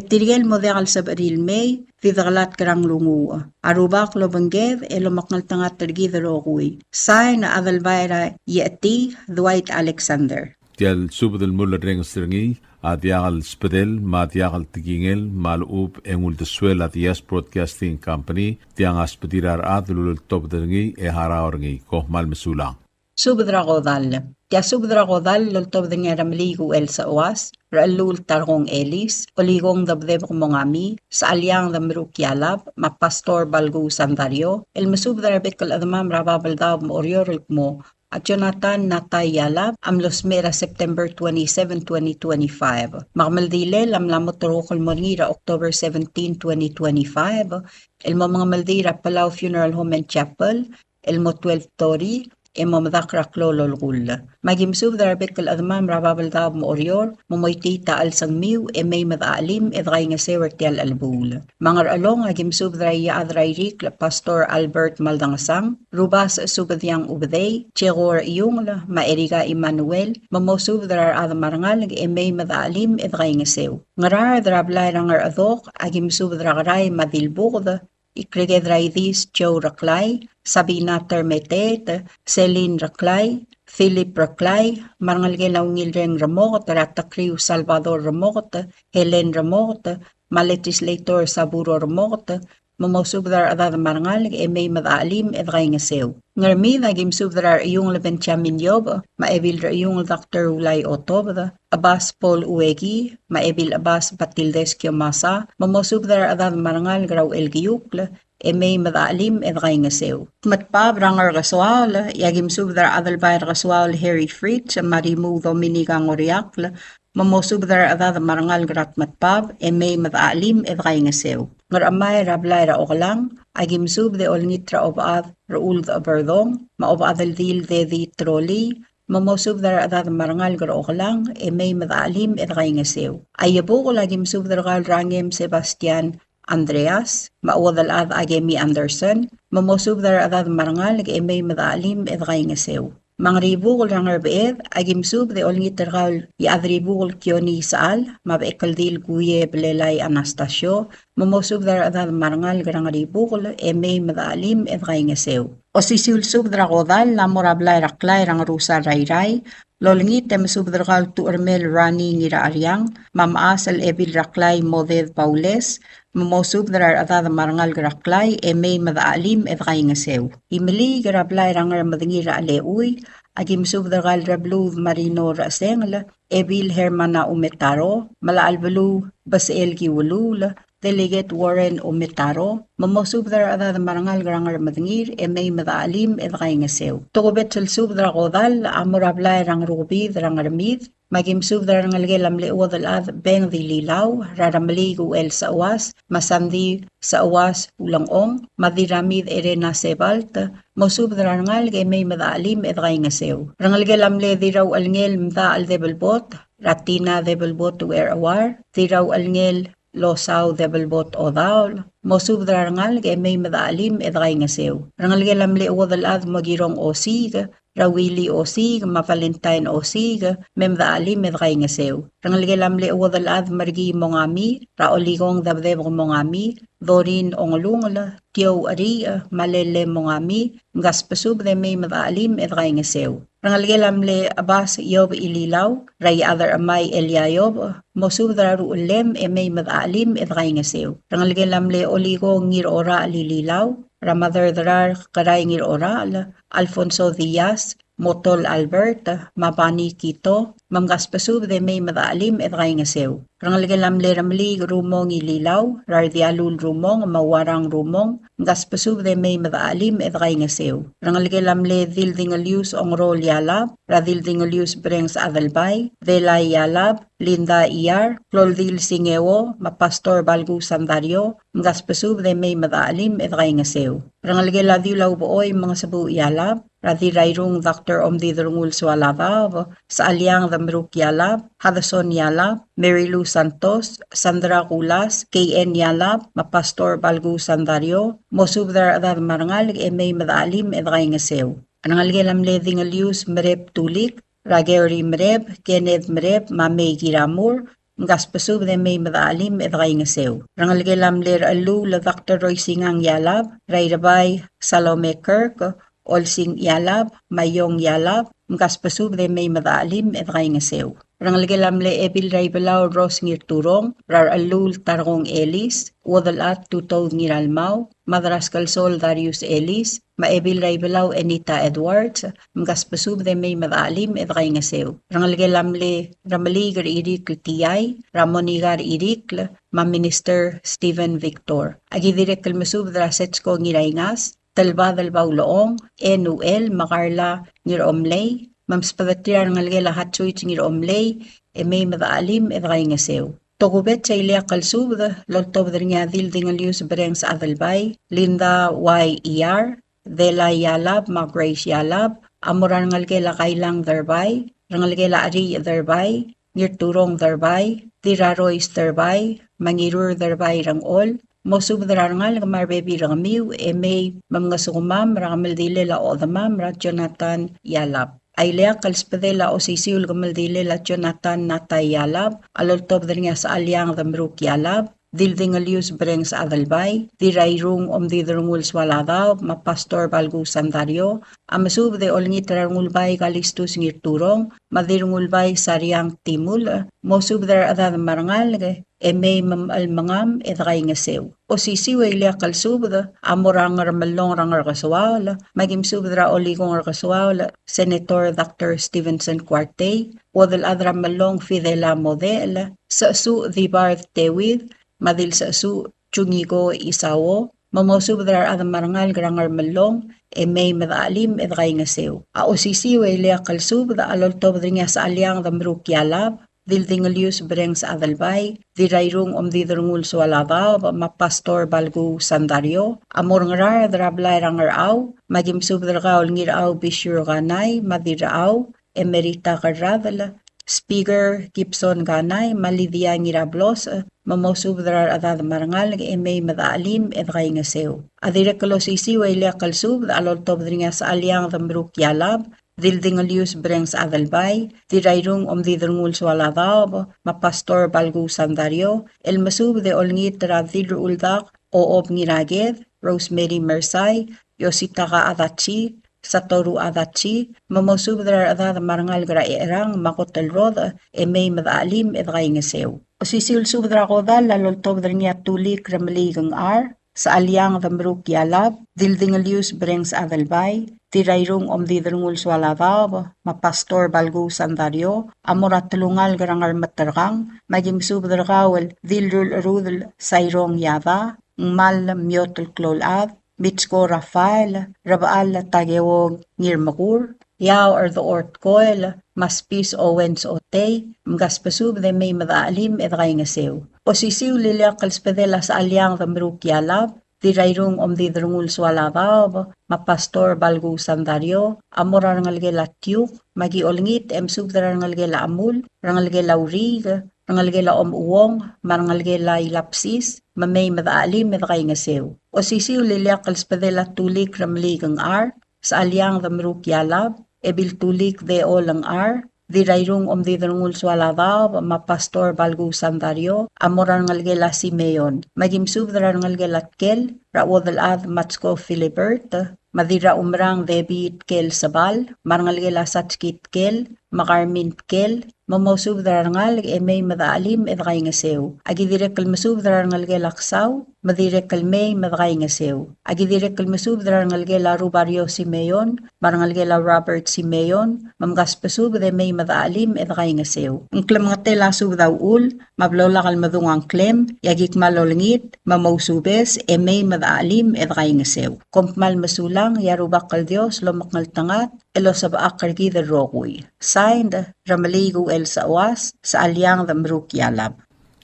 tirke el mo diak el sebechir el mei, di dekelatk er a nglunguuch. A Rubak lobengked e lomekngeltengat er kid el rokui. Sain, Adelbai er a Iechetii, Dwight Alexander. Tia el subed el mulerrenges er ngii a diak el sbedel me a diak el tekingel me a lechub e ng uldesuel a Diaz Broadcasting Company, tiang a sbedir a rechad el uleltobed er ngii e harau er ngii. Kom kmal mesulang. Subed er a kodall. Tia subed er a kodall el oltobed er ngii a Remeliik Uchel Sechuas, Rechelluul Tarkong Elis, Olikong Debdeb Kmongami, Sechaliang Demeruk Ialab, me a Pastor Balku Sandario, el mesubed er a rebek el chedemam er a Babeldaob me a Oreor el kmo a Jonathan Natai Ialab a mlo smecher er a September twenty-seven, twenty twenty-five. Me a kemeldilel a mla mo terrekokl el mo er ngii er a October seventeen, twenty twenty-five, el mo mengemeldiil er a Palau Funeral Home and Chapel, el mo twelve thirty, e mo medakl er a klou el olekull. Me aki mesubed er a rebek el chedemam er a Babeldaob me a Oreor, me moitii a chelsengmiu e mei me dechachelim e dekaingeseu er tia el chelebuul. Me a Ngerchelong, aki mesubed er a Iechad er a Irikl, Pastor Albert Maldangesang, Rubasech Subediang Ubedei, Jekor Iungel, me a Erika Emmanuel, me mosubed er a rechad me a rengalek e mei me dechachelim e dekaingeseu. Ngaraard er a blai er a Ngerchedok, aki mesubed er a Kerai me a Dilbuked, Ikreked er a Idis Joe Reklai, Sabina Termeteet, Celine Reklai, Philip Reklai, me a rengelekel a Ungilreng Remoket, er a Tekriu Salvador Remoket, Helen Remoket, me a Legislator Saburo Remoket, me mosubed er a rechedad me a rengalek e mei me dechachelim e dekaingeseu. Ngermid, aki mesubed er a Rechiungl Benjamin Iobech, me a Ebil Rechiungl Doctor Ulai Otobed, Chebas Paul Ueki, me a Ebil Chebas Batildes Kiomasa, me mosubed er a rechedad me a rengalek er a Uchelkiukl, e mei me dechachelim e dekaingeseu. Tmetbab er a Ngerkesoaol, e aki mesubed er a Adelbai er a Kesoaol Harry Fritz, me a Rimuu Dominica Ngoriakl, me mosubed er a rechedad me a rengalek er a Tmetbab, e mei me dechachelim e dekaingeseu. Ngerchemai er a blai er a Okelang, aki mesubed e olengit er a Obechad Rechuld Cheberdong, me a Obechad el Dil Dedi Trolii, me mosubed er a rechedad me a rengalek er a Okelang, e mei me dechachelim e dekaingeseu. A Iebukel, aki mesubed er kau el Rangem Sebastian Andreas, me a Uodelchad Akemi Anderson, me mosubed er a rechedad me a rengalek e mei me dechachelim e dekaingeseu. Me a Ngeribukel er a Ngerbeched, aki mesubed e olengit er kau el Iechad er a Ibukel Kioni Isechal, me a Bechekeldil Kuie Belelai Anastasio, me mosubed er a rechedad me a rengalek er a Ngeribukel e mei me dechachelim e dekaingeseu. Osisiu el subed er a kodall a mo er a blai er a Klai er a Ngerusar er a Irrai, el olengit e mesubed er kau el Tuchermel Rani Ngiracheriang, me a mechas el Ebil er a Klai Moded Baules, me mosubed er a rechedad me a rengalek er a Klai e mei me dechachelim e dekaingeseu. Imeliik er a blai er a Ngermedengir er a Chelechui, aki mesubed er kau el Rebluud Marino Rechesengel, Ebil Hermana Umetaro, Melachelbeluu Besechel Kiuluul, Delegate Warren Umetaro, me mosubed er a rechedad me a rengalek er a Ngermedengir e mei me dechachelim e dekaingeseu. Tokubets el subed er a kodall a mo er a blai er a Ngerukebid er a Ngermid, me aki mesubed er a rengelekel a mle Uodelchad Beng Dililau, er a Remeliik Uchel Seuas, me a Sandi Seuas Ulengchong, me a Dirramid Erena Sebalt, mosubed er a rengalek e mei me dechachelim e dekaingeseu. Rengelekel a mle Dirrauchelngel Mdachel Debelbot, er a Tina Debelbot Uerchuar, Dirrauchelngel Losau Debelbot Odaol, mosubed er a rengalek e mei me dechachelim e dekaingeseu. Rengelekel a mle Uodelchad Mokirong Osiik, er a Willy Osiik, me a Valentine Osiik, me mei me dechachelim e dekaingeseu. Rengelekel a mle Uodelchad Merkii Mongami, er a Olikong Debdebek Mongami, Dorin Ongelungel, Tiou Cheriich, me a Lele Mongami, mkasbesubed e mei me dechachelim e dekaingeseu. Rengelekel a mle Chebas Iobech Ililau, er a Iechad er a Chemai Elia Iobech, mosubed er a ruchellem e mei me dechachelim e dekaingeseu. Rengelekel a mle Olikong Ngirorachel Ililau, er a Mother Derar Kerai Ngirorachel, Alfonso Diaz, Motol Albert, me a Bani Kito, me mkasbesubed e mei me dechachelim e dekaingeseu. Rengelekel a mle Remeliik Rumong Ililau, er a Rdialul Rumong, me a Uarang Rumong, mkasbesubed e mei me dechachelim e dekaingeseu. Rengelekel a mle Dil Dingelius Ongerol Ialab, er a Dil Dingelius Brengs Adelbai, Delai Ialab, Linda Iar, Kloldil Singeo, me a Pastor Balku Sandario, mkasbesubed e mei me dechachelim e dekaingeseu. Rengelekel a Diulau Bechoi Mengesebuuch Ialab, er a Dirrairung Doctor Omdi Derungul Sualadaob, Sechaliang Demeruk Ialab, Hudson Ialab, Mary Lou Santos, Sandra Kulas, K N Ialab, me a Pastor Balku Sandario, mosubed er a rechedad me a rengalek e mei me dechachelim e dekaingeseu. Rengelekel a mle Dingelius Mereb Tulik, er a Gary Mereb, Kenneth Mereb, me a Mei Kiramur, mkasbesubed e mei me dechachelim e dekaingeseu. Rengelekel a mle Rechelluul Doctor Roisingang Ialab, er a Irebai Salome Kirk, Olsing Ialab, me a Iong Ialab, mkasbesubed e mei me dechachelim e dekaingeseu. Rengelekel a mle Ebil er a Ibelau Rose Ngirturong, er a Rechelluul Tarkong Elis, Uodelchad Tutoud Ngiralmau, Madraskelsol Darius Elis, me a Ebil er a Ibelau Enita Edwards, mkasbesubed e mei me dechachelim e dekaingeseu. Rengelekel a mle Remeliik er a Irikl Tiai, er a Monika er a Irikl, me a Minister Stephen Victor. Aki dirrek el mesubed er a Setsko Ngiraingas, Telbadel Baulechong, Enuel, me a Karla Ngiromlei, me msbedeterir a rengelekel a Hatsuich Ngiromlei, e mei me dechachelim e dekaingeseu. Tokubets a ileakl el subed el oltobed er ngii a Dil Dingelius Brengs Adelbai, Linda Y. Iar, Dela Ialab, me a Grace Ialab, a mo er a rengelekel a Kailang Derbai, rengelekel a Cheriich Derbai, Ngirturong Derbai, Dirrarois Derbai, me a Ngirur Derbai Rengchol. Mosubed er a rengalek me a rebebil er kemiu e mei me mngesukemam er a kemeldilel a ochedemam er a Jonathan Yalap. A ileakl el sbedel a osisiu el kemeldilel a Jonathan Natai Yalap a loltobed er ngii a Sechaliang Demeruk Yalap, Dildingelius Brengs Adelbai, Dirrairung Omdiderngul Sualadaob, me a Pastor Balku Sandario, a mesubed e olengit er a Rengulbai Kalistus Ngirturong, me a Dirrengulbai Sariang Timulech, mosubed er a rechedad me a rengalek, e mei me mechelmengam e dekaingeseu. Osisiu e ileakl el subed a mo er a Ngermellong er a Ngerkesoaol, me aki mesubed er a Olikong er a Kesoaol, Senator Doctor Stevenson Kuartei, Uodelchad er a Mellong Fidela Modechel, Sechesuch Dibard Teuid, me a Dilsechesuch Jungigo Isao, me mosubed er a rechad me a rengalek er a Ngermellong, e mei me dechachelim e dekaingeseu. A osisiu e ileakl el subed a loltobed er ngii a Sechaliang Demeruk Yalab, Dildingelius Brengs Adelbai, Dirrairung Omdiderngul Sualadaob, me a Pastor Balku Sandario, a mo er a Ngaraard er a blai er a Ngerchau, me aki mesubed er kau el Ngirchau Bishur Kanai, me a Dirrechau Emerita Kerradel, Speaker Gibson Kanai, me a Lydia Ngirablos, me mosubed er a rechedad me a rengalek e mei me dechachelim e dekaingeseu. A dirrek el osisiu e ileakl el subed a loltobed er ngii a Sechaliang Demeruk Yalab, Dildingelius Brengs Adelbai, Dirrairung Omdiderngul Sualadaob, me a Pastor Balku Sandario, el mesubed e olengit er a Dirrechuldak Ochob Ngiraked, Rosemary Mersai, Yositaka Adachi, Satoru Adachi, me mosubed er a rechedad me a rengalek er a Echerang me a kot el rodech e mei me dechachelim e dekaingeseu. Osisiu el subed er a kodall a loltobed er ngii a Tulik Remeliik Ngchar, Sechaliang Demeruk Yalab, Dildingelius Brengs Adelbai, Dirrairung Omdiderngul Sualadaob, me a Pastor Balku Sandario, a mo er a telungalek er a Ngermeterkang, me aki mesubed er kau el Dilrulcherudel Sairong Yada, Ngmal Miotel Kloulchad, Mitsko Rafael, Rebechall Takeo Ngirmekur, Iau Erdechor Tkoel, me a Spis Owens Otei, mkasbesubed e mei me dechachelim e dekaingeseu. Osisiu el ileakl el sbedel a Sechaliang Demeruk Yalab, Dirrairung Omdiderngul Sualadaob, me a Pastor Balku Sandario, a mo er a rengelekel a Tiuk, me aki olengit e mesubed er a rengelekel a Chemul, rengelekel a Uriik, rengelekel a Omechuong, me a rengelekel a Ilapsis, me mei me dechachelim e dekaingeseu. Osisiu el ileakl el sbedel a Tulik Remeliik Ngchar, Sechaliang Demeruk Yalab, Ebil Tulik Dechol Ngchar, Dirrairung Omdiderngul Sualadaob, me a Pastor Balku Sandario, a mo er a rengelekel a Simeon. Me aki mesubed er a rengelekel a Tkel, er a Uodelchad Matsko Philibert, me a Dirraumerang David Tkel Sebal, me a rengelekel a Satski Tkel, me a Carmen Tkel, me mosubed er a rengalek e mei me dechachelim e dekaingeseu. Aki dirrek el mesubed er a rengelekel a Ksau, me dirrek el mei me dekaingeseu. Aki dirrek el mesubed er a rengelekel a Rubario Simeon, me a rengelekel a Robert Simeon, me mkasbesubed e mei me dechachelim e dekaingeseu. Ng klemengetel a subed a uchul, me a blo lak el medung a ngklem, e aki kmal olengit, me mousubes, e mei me dechachelim e dekaingeseu. Kom kmal mesulang, e a Rubak el Dios lomekngeltengat, el osebechakl er kid el rokui. Signed, Remeliik Uchel Sechuas, Sechaliang Demeruk Yalab.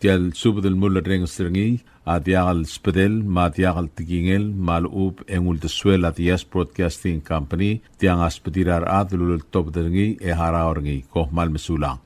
Tia el subed el mulerrenges er ngii a diak el sbedel me a diak el tekingel me a lechub e ng uldesuel a Diaz Broadcasting Company, tiang a sbedir a rechad el uleltobed er ngii e harau er ngii. Kom kmal mesulang.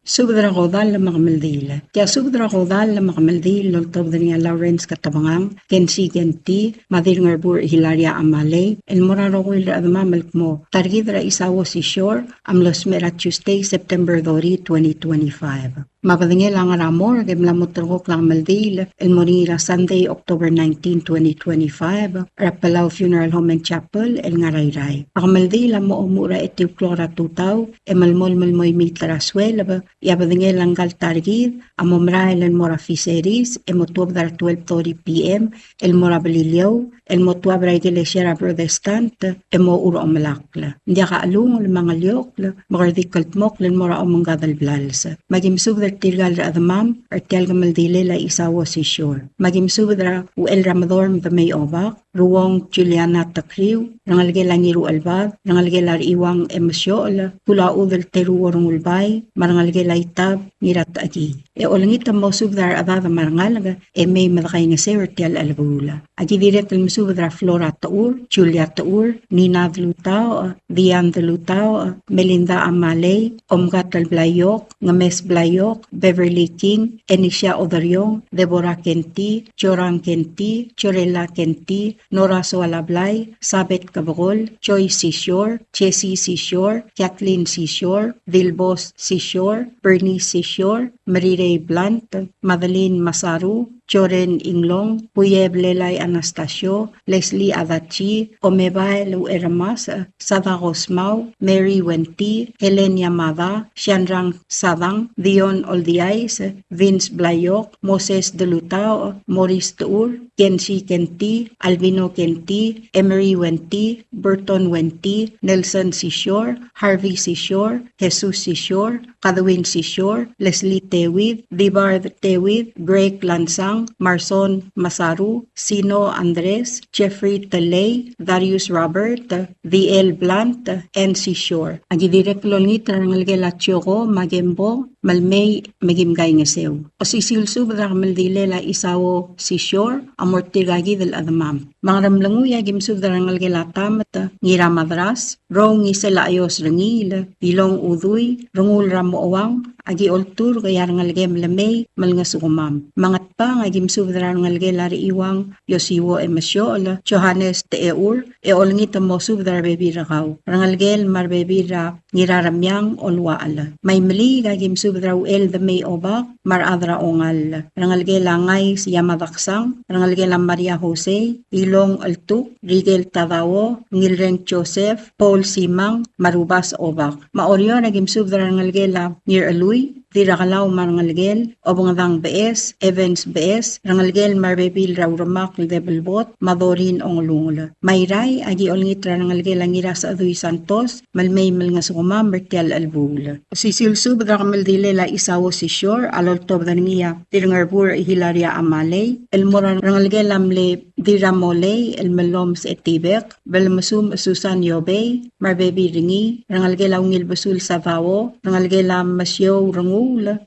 Subed er a kodall me a kemeldiil. Tia subed er a kodall me a kemeldiil el oltobed er ngii a Lawrence Ketebengang, Kensi Kenti, me a Dirngerbuch Hilaria Amalei, el mo er a rokui el rechedemam el kmo ta er kid er a Isao Seashore a mlo smecher er a Tuesday, September thirty, twenty twenty-five. Me a bedengel a ngar er a morgue e mla mo terrekokl a kemeldiil el mo er ngii er a Sunday, October nineteen, twenty twenty-five, er a Palau Funeral Home and Chapel el ngar er a Irrai. A kemeldiil a mo omuchel er a etiu el klok er a tutau e melemolem el mo imiit er a sueleb, e a bedengel a ngka el ta er kid a mo merael el mo er a Fisheries e mo tuobed er a twelve thirty P M el mo er a Beliliou, el mo tuab er a ikelesia er a Protestant, e mo er a omelakl. Ng diak a chelungel me a ngeliokl, me kede di kldmokl el mo er a omengkad el blals. Me aki mesubed er tirka el rechedemam er tia el kemeldilel a Isao Seashore. Me aki mesubed er a Uchel er a Medorm Demei Obak, Ruong Juliana Tekriu, rengelekel a Ngiruchelbad, rengelekel a Rechiuang Emesiochel, Kulachudel Teruo Rengulbai, me a rengelekel a Itab Ngiratechekii. E olengit el mosubed er a rechedad me a rengalek e mei me dekaingeseu er tia el chelebuul. Aki dirrek el mesubed er a Flora Techur, Julia Techur, Nina Delutaoch, Diane Delutaoch, Melinda Amalei, Omkatel Blaiok, Ngemes Blaiok, Beverly King, Enisia Oderiong, Deborah Kenti, Joran Kenti, Jorela Kenti, Nora Soalablai, Sabet Kebekol, Joy Sisior, Jesse Sisior, Kathleen Sisior, Dilbos Sisior, Bernie Sisior, Merirei Blunt, Madeline Masaru, Joren Inglong, Puieb Lelai Anastasio, Leslie Adachi, Omebael Ueramas, Sadako Smau, Mary Wenti, Helen Yamada, Shanrang Sadang, Dion Oldiais, Vince Blaiok, Moses Delutao, Morris Tuur, Kenshi Kenti, Albino Kenti, Emery Wenti, Burton Wenti, Nelson Sisior, Harvey Sisior, Jesus Sisior, Kadwin Sisior, Leslie Tewid, Dibard Tewid, Greg Lansang, Marson Masaru, Sino Andres, Jeffrey Telei, Darius Robert, D L Blunt, Ann Sisior. Aki dirrek el olengit er a rengelekel a Chioko me a Kembo, me lmei me kim kaingeseu. Osisiu el subed er a kemeldilel a Isao Sisior, a mo er tirka kid el chedemam. Me a Ngeremlengui a kim subed er a rengelekel a Tamet, Ngiramadras, Rong Isel a Ios Rengiil, Ilong Udui, Rengul er a Mochouang, aki olturk e a rengelekem el mei me lengesukemam. Me a Ngatpang a kim subed er a rengelekel a Rechiuang, Iosiuo Emesiochel, Johannes Techeur, e olengit el mosubed er a rebebil er kau. Rengelekel me a rebebil er a Ngiraremiang Oluachel. Me a Imeliik a kim subed er a Uchel Demei Obak, me a rechad er a Ongall. Rengelekel a Ngais Yamadaksang, rengelekel a Maria Jose, Ilong Eltuk, Rikel Tadao, Ngilreng Joseph, Paul Simang, me a Rubas Obak. Me a Oreor a kim subed er a rengelekel a Ngirchelui, Dirrakelau me a rengelekel, Obengedang Beches, Evans Beches, rengelekel me a rebebil er a Uremakl Debelbot, me a Dorin Ongelungel. Me a Irrai, aki olengit er a rengelekel a Ngirasechedui Santos, me lmei me lengesukemam er tia el chelebuul. Osisiu el subed er a kemeldilel a Isao Sisior, a loltobed er ngii a Dirrengerbur Hilaria Amalei, el mo er a rengelekel a mle Dirramolei, el Meloms Etibek, Belmesum Susan Iobei, me a rebebil er ngii, rengelekel a Ungilbesul Sadao, rengelekel a Mesiou Renguul,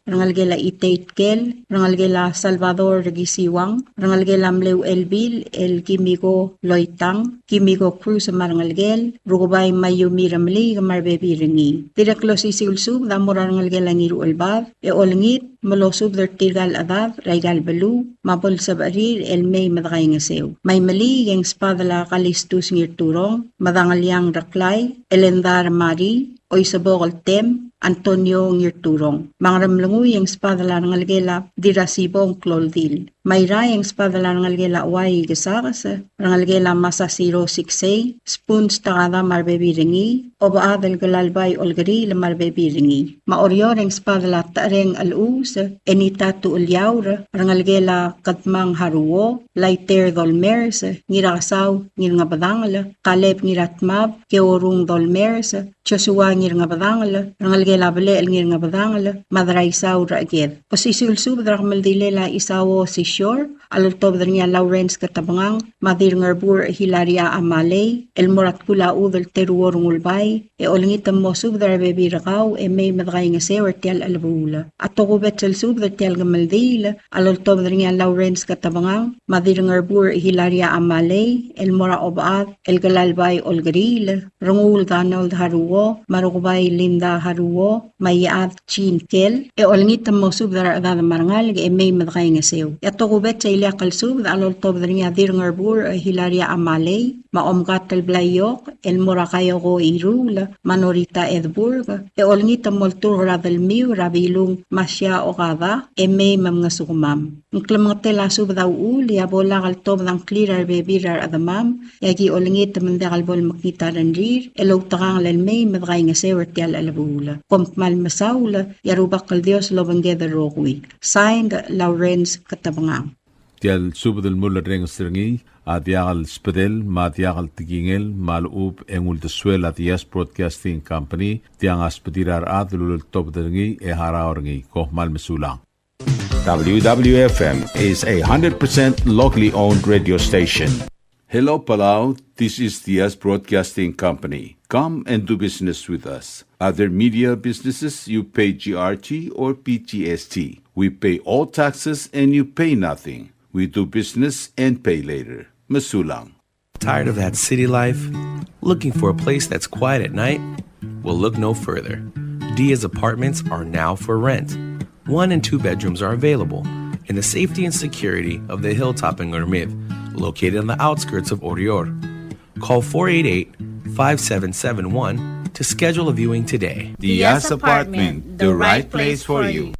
rengelekel a Itei Tkel, rengelekel a Salvador Rekisiuang, rengelekel a mle Uchelbil el Kimiko Loitang, Kimiko Cruz me a rengelekel, Rukebai Mayumi Remeliik me a rebebil er ngii. Dirrek el osisiu el subed a mo er a rengelekel a Ngiruchelbad, e olengit me losubed er tirka el chedad er aika el beluu, me a bo lsebechir el mei me dekaingeseu. Me a Imeliik e ng sbadel a Kalistus Ngirturong, Medangeliang Reklai, Elendar Mari, Oisebok el Tem, Antonio Ngirturong. Me a Ngeremlengui e ng sbadel a rengelekel a Dirasibong Kloldil. Me a Irrai e ng sbadel a rengelekel a Uai Ikesakes, rengelekel a Masasiro Siksei, Spuns Takada me a rebebil er ngii, Obechad el Kelalbai Olkeriil me a rebebil er ngii. Me a Oreor e ng sbadel a Techereng Chelechus, Enita Tucheliaur, rengelekel a Kedmang Haruo, Laiter Dolmers, Ngirakesau Ngirngebedangel, Kaleb Ngiratmab, Keorung Dolmers, Joshua Ngirngebedangel, rengelekel a Belechel Ngirngebedangel, me a Deraisau Recheked. Osisiu el subed er a kemeldilel a Isao Sisior, a loltobed er ngii a Lawrence Ketebengang, me a Dirrengerbur Hilaria Amalei, el mo er a Tkulachudel Teruo Rengulbai, e olengit el mosubed er a rebebil er kau e mei me dekaingeseu er tia el chelebuul. A tokubets el subed er tia el kemeldiil a loltobed er ngii a Lawrence Ketebengang, me a Dirrengerbur Hilaria Amalei, el mo er a Obechad el Kelalbai Olkeriil, Renguul Donald Haruo, me a Rukebai Linda Haruo, me a Iechad Jean Tkel, e olengit el mosubed er a rechedad me a rengalek e mei me dekaingeseu. E a tokubets a ileakl el subed a loltobed er ngii a Dirrengerbur Hilaria Amalei, me a Omkatel Blaiok, el mo er a Kaioko Iruul, me a Norita Edburg, e olengit el molturk er a delmiu er a Bilung Masia Okada, e mei me mngesukemam. Ng klemengetel a subed a uchul, e a bo lak el tobed a ngklir a rebebil er a rechedemam, e aki olengit me ng diak el bo lemekngit a rengrir, el outekangel el mei me dekaingeseu er tia el chelebuul. Kom kmal mesaul, e a Rubak el Dios lobengked el rokui. Signed, Lawrence Ketebengang. Tia el subed el mulerrenges er ngii a diak el sbedel me a diak el tekingel me a lechub e ng uldesuel a Diaz Broadcasting Company, tiang a sbedir a rechad el uleltobed er ngii e harau er ngii. Kom kmal mesulang. W W F M is a hundred percent locally owned radio station. Hello, Palau. This is Diaz Broadcasting Company. Come and do business with us. Other media businesses, you pay G R T or P G S T. We pay all taxes and you pay nothing. We do business and pay later. Mesulang. Tired of that city life? Looking for a place that's quiet at night? Well, look no further. Diaz Apartments are now for rent. One and two bedrooms are available in the safety and security of the hilltop in Ngermid, located on the outskirts of Oreor. Call four eight eight, five seven seven one to schedule a viewing today. Diaz Apartment, the right place for you.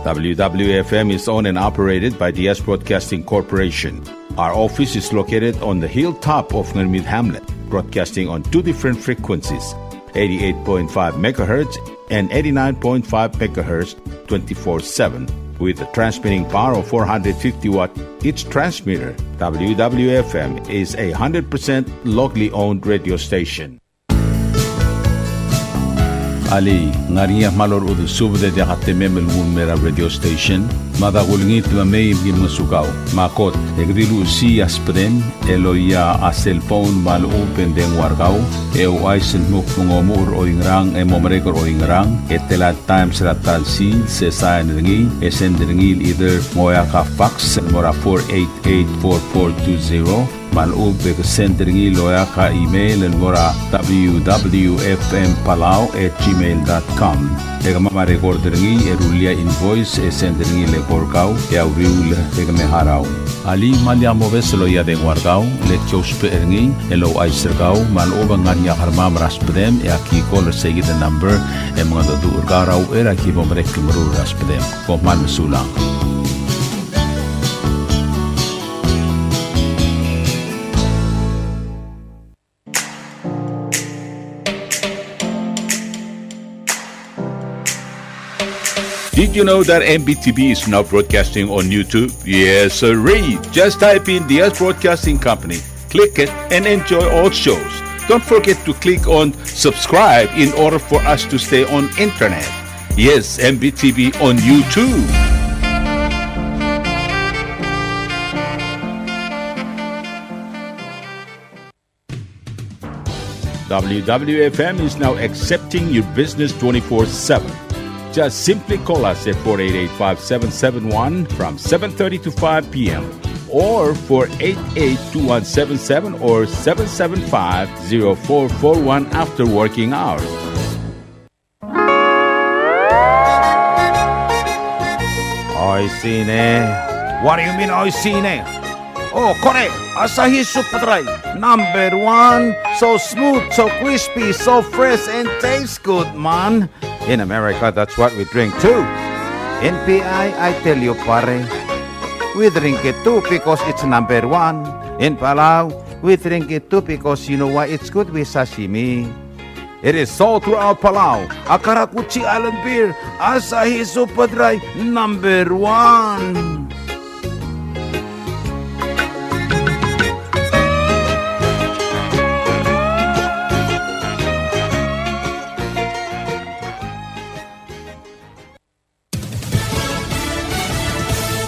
W W F M is owned and operated by Diaz Broadcasting Corporation. Our office is located on the hilltop of Ngermid Hamlet, broadcasting on two different frequencies, eighty-eight point five megahertz and eighty-nine point five megahertz, twenty-four seven, with a transmitting power of four hundred fifty watt each transmitter. W W F M is a hundred percent locally owned radio station. Alii, ng ngar er ngii a kmal orechudel subed e diak a temem el nguu el mei er a radio station? Mada kulengit me mei me ki ngosukau. Me a kot, e ke di luchesii a subedem el oia a cellphone me a lechub e ng dengua er kau, e ouchais el dmu kmo ng omuchel er oingerang e mo merek er oingerang, e tela el times er a ta el sils, e sain er ngii, e send er ngii el either ng oeak a fax el mo er a four eight eight four four two zero, me a lechub e ke send er ngii el oeak a email el mo er a W W F M Palau at gmail dot com. E kemam a record er ngii e rullii a invoice e send er ngii el eko er kau e a uriul e ke me harau. Alii, me lak mobes el oia dengua er kau, le ki ousbech er ngii el ouchais er kau me a lechub e ng ngar er ngii a kermam er a subedem e aki call er seikid el number e mengedecheduch er kau er a uchei er a ki bo merek el meruul er a subedem. Kom kmal mesulang. Did you know that M B T V is now broadcasting on YouTube? Yes, sirree. Just type in Diaz Broadcasting Company, click it, and enjoy all shows. Don't forget to click on subscribe in order for us to stay on internet. Yes, M B T V on YouTube. W W F M is now accepting your business twenty-four seven. Just simply call us at four eight eight, five seven seven one from seven thirty to five p.m. or four eight eight, two one seven seven or seven seven five, zero four four one after working hours. Oishii ne. What do you mean, oishii ne? Oh, kore, Asahi Super Dry, number one. So smooth, so crispy, so fresh, and tastes good, man. In America, that's what we drink too. In P I, I tell you, pare, we drink it too because it's number one. In Palau, we drink it too because you know why? It's good with sashimi. It is sold throughout Palau. A karakuchi island beer, Asahi Super Dry, number one.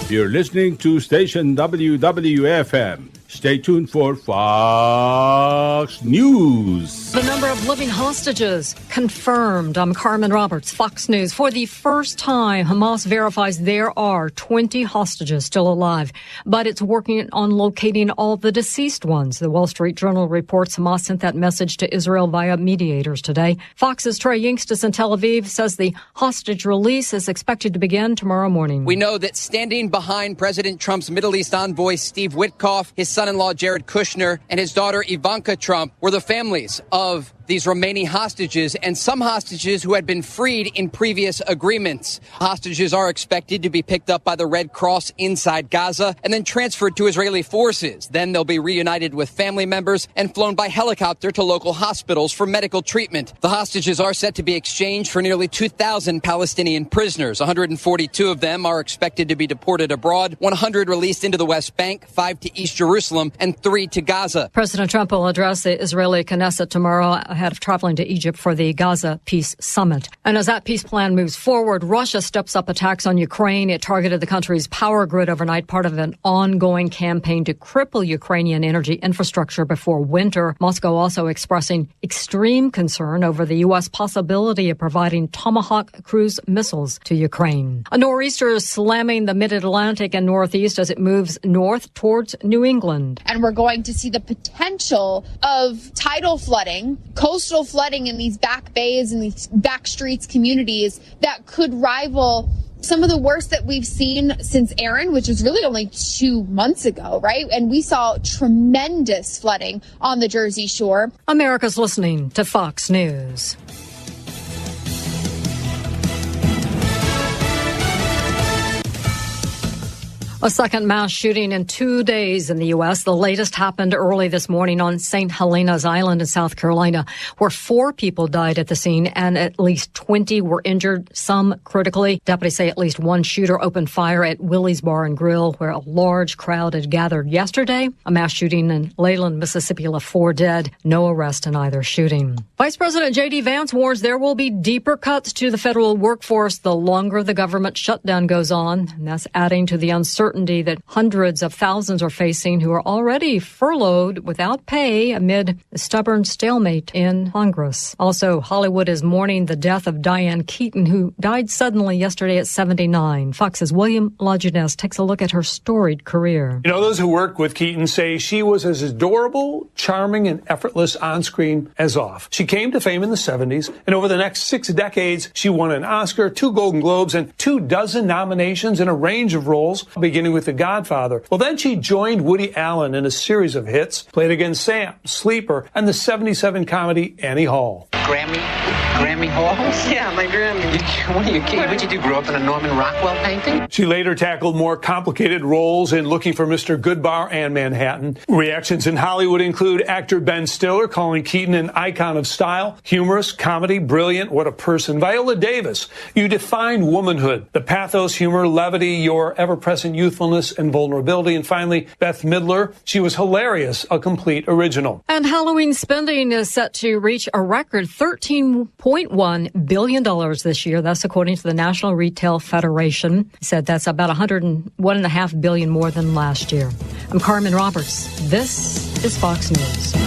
You're listening to station W W F M. Stay tuned for Fox News. The number of living hostages confirmed. I'm Carmen Roberts, Fox News. For the first time, Hamas verifies there are twenty hostages still alive, but it's working on locating all the deceased ones. The Wall Street Journal reports Hamas sent that message to Israel via mediators today. Fox's Trey Yingst is in Tel Aviv, says the hostage release is expected to begin tomorrow morning. We know that standing behind President Trump's Middle East envoy, Steve Witkoff, his son-in-law, Jared Kushner, and his daughter, Ivanka Trump, were the families of these remaining hostages and some hostages who had been freed in previous agreements. Hostages are expected to be picked up by the Red Cross inside Gaza and then transferred to Israeli forces. Then they'll be reunited with family members and flown by helicopter to local hospitals for medical treatment. The hostages are set to be exchanged for nearly two thousand Palestinian prisoners. One hundred forty-two of them are expected to be deported abroad, one hundred released into the West Bank, five to East Jerusalem. Jerusalem and three to Gaza. President Trump will address the Israeli Knesset tomorrow ahead of traveling to Egypt for the Gaza peace summit. And as that peace plan moves forward, Russia steps up attacks on Ukraine. It targeted the country's power grid overnight, part of an ongoing campaign to cripple Ukrainian energy infrastructure before winter. Moscow also expressing extreme concern over the U S possibility of providing Tomahawk cruise missiles to Ukraine. A nor'easter is slamming the mid-Atlantic and Northeast as it moves north towards New England. And we're going to see the potential of tidal flooding, coastal flooding in these back bays and these back streets communities that could rival some of the worst that we've seen since Erin, which was really only two months ago, right? And we saw tremendous flooding on the Jersey Shore. America's listening to Fox News. A second mass shooting in two days in the U S. The latest happened early this morning on Saint Helena's Island in South Carolina, where four people died at the scene and at least twenty were injured, some critically. Deputies say at least one shooter opened fire at Willie's Bar and Grill, where a large crowd had gathered yesterday. A mass shooting in Leyland, Mississippi left four dead. No arrest in either shooting. Vice President J D Vance warns there will be deeper cuts to the federal workforce the longer the government shutdown goes on. And that's adding to the uncertainty that hundreds of thousands are facing who are already furloughed without pay amid a stubborn stalemate in Congress. Also, Hollywood is mourning the death of Diane Keaton, who died suddenly yesterday at seventy-nine. Fox's William Lajeunesse takes a look at her storied career. You know, those who worked with Keaton say she was as adorable, charming, and effortless on screen as off. She came to fame in the seventies, and over the next six decades, she won an Oscar, two Golden Globes, and two dozen nominations in a range of roles, beginning with The Godfather. Well, then she joined Woody Allen in a series of hits, played against Sam, Sleeper, and the seventy-seven comedy Annie Hall. Grammy? Grammy Hall? Yeah, my Grammy. You, what are you kidding? What did you do, grow up in a Norman Rockwell painting? She later tackled more complicated roles in Looking for Mister Goodbar and Manhattan. Reactions in Hollywood include actor Ben Stiller calling Keaton an icon of style, humorous, comedy, brilliant, what a person. Viola Davis, you define womanhood. The pathos, humor, levity, your ever-present youthfulness and vulnerability. And finally, Bette Midler, she was hilarious, a complete original. And Halloween spending is set to reach a record thirteen point one billion dollars this year. That's according to the National Retail Federation. Said that's about a hundred and one and a half billion more than last year. I'm Carmen Roberts. This is Fox News.